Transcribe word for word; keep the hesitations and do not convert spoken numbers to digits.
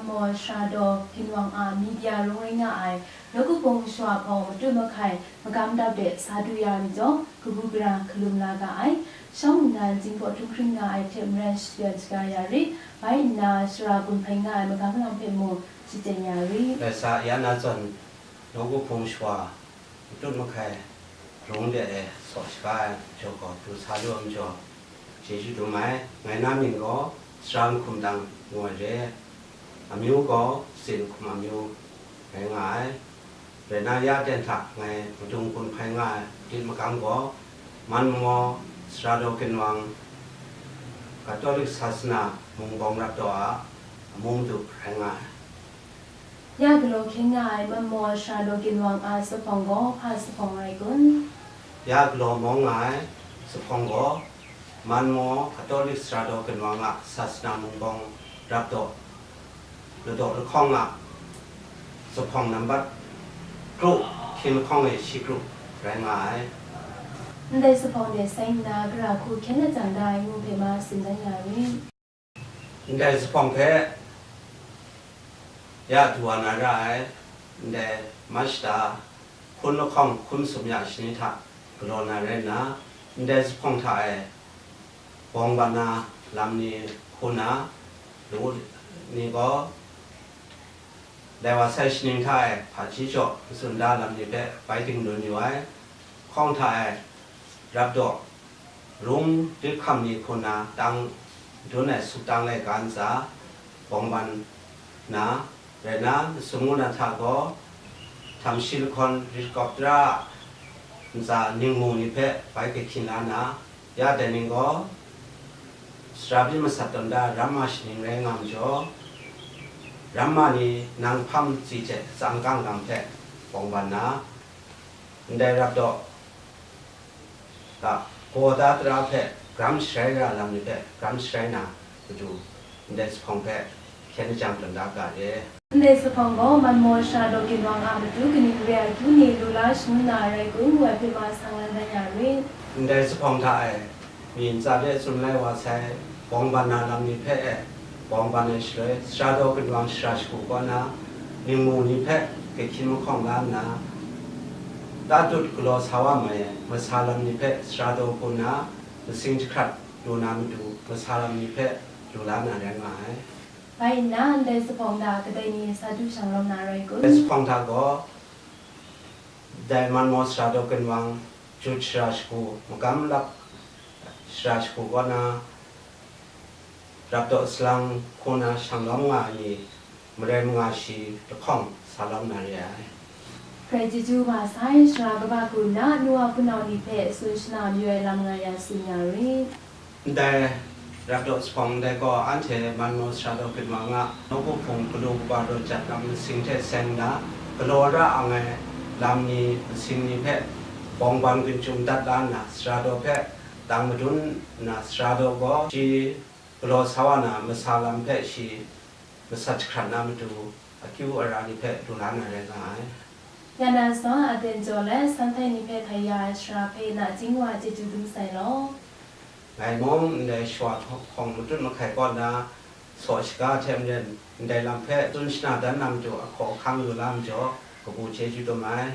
Maw Sara Daw Ginwang a media rung rai nga ai, nawku hpung shawa hpawng matut mahkai magam dap de sa du ya ai majaw, kabu gara hkalum la ga ai. Shawng nnan Jinghpaw htunghkring nga ai hte maren shapyan shaga ya rit, bai nna sara gun hpai nga ai magam lang hpe mung shachyen ya rit. Rai sa, ya na zawn, nawku hpung shawa matut mahkai rung de e saw shaga ai majaw gaw, du sa lu ai majaw, chyeju dum ai. Ngai na mying gaw Sara Nhkum Dang ngu ai re. Amyu gaw Sin Hkum Amyu rai nga ai. Rai na, ya ten hta ngai madung gun hpai nga ai lit magam gaw, Man Maw Sara Daw Ginwang Katolik Sasana Mung Bawng Rap Daw a amu madu rai nga ai. Ya galaw hkyen nga ai Man Maw Sara Daw Ginwang a zuphpawng gaw hpa zuphpawng rai kun? Ya galaw mawng nga ai zuphpawng gaw, Man Maw Katolik Sara Daw Ginwang a Sasana Mung Bawng Rap Daw, ladaw lahkawng a zuphpawng nambat kru, hkying lahkawng e shi kru rai nga ai. Ndai zuphpawng de sai nna, gara hku hkyen lajang da ai ngu hpe ma tsun dan ya rit. Ndai zuphpawng hpe ya du wa na ra ai, ndai Mashta, hkun lahkawng hkun sum ya shani hta galaw na rai nna, ndai zuphpawng hta e bawng ban na lam ni hku na, lu ni gaw, dai wa sai shaning hta e hpaji jaw matsun da lam ni hpe bai ding dun yu ai. Hkawng hta e rap daw, rung, dik hkam ni hku na tang dun ai suk tang laika ntsa bawng ban na, rai na, masum ngu na hta gaw, htam shi lahkawn rit kawp tara a ntsa ningmu ni hpe bai gahkyin la na, ya dai ning gaw, sara byin masat tawn da ramma shaning rai nga majaw, ramma ni nang hpam tsi hte tsang kang lam hpe bawng ban na, ndai rap daw, ga, gaw da tara hpe gram sharai ra lam ni hpe gram sharai na matu, ndai zuphpawng hpe hkyen lajang tawn da ga re. Ndai zuphpawng gaw Man Maw Sara Daw Ginwang a matu kaning re ai akyu ni lu la shangun na rai kun ngu ai hpe ma sang la dan ya rit. Ndai zuphpawng hta e, mi ntsa de tsun lai wa sai, bawng ban na lam ni hpe e, bawng ban ai shaloi, Sara Daw Ginwang shara shagu kaw na, ningmu ni hpe gahkyin mahkawng la nna, tatut galaw sa wa mai ai masa lam ni hpe Sara Daw hku nna, masing jahkrat lu na matu, masa lam ni hpe lu la na rai nga ai. Bai nna, ndai zuphpawng hta kadai ni sa du shanglawm na rai kun? Ndai zuphpawng hta gaw, dai Man Maw Sara Daw Ginwang jut shara shagu, magam lap shara shagu kaw na, rap daw salang hku na shanglawm nga ai ni, marai manga shi lahkawng sa lawm na re ai. Grai chyeju ma sai, sara kaba hku nna nu wa hpunau ni hpe tsun shana mayu ai lam nga ya tsun ya rit. Ndai rap daw zuphpawng ndai gaw, anhte Man Maw Sara Daw Ginwang a nawku hpung galu kaba daw jat lam masing hte seng nna, galaw ra ang ai lam ni masing ni hpe bawng ban gun chyum dat la nna, Sara Daw hpe dang madun nna, Sara Daw gaw shi galaw sa wa na masa lam hpe shi masat jahkrat na matu, akyu ara ni hpe lu la na rai nga ai. Ya na sa, aten jaw let, sanhtai ni hpe htai ya ai sara hpe nachying wa chyeju dum sai law. Ngai mung ndai shawa hpawng matut mahkai kaw na, saw shaga hte maren, ndai lam hpe tsun shana dan na matu ahkaw ahkang lu la majaw, kabu chyeju dum ai.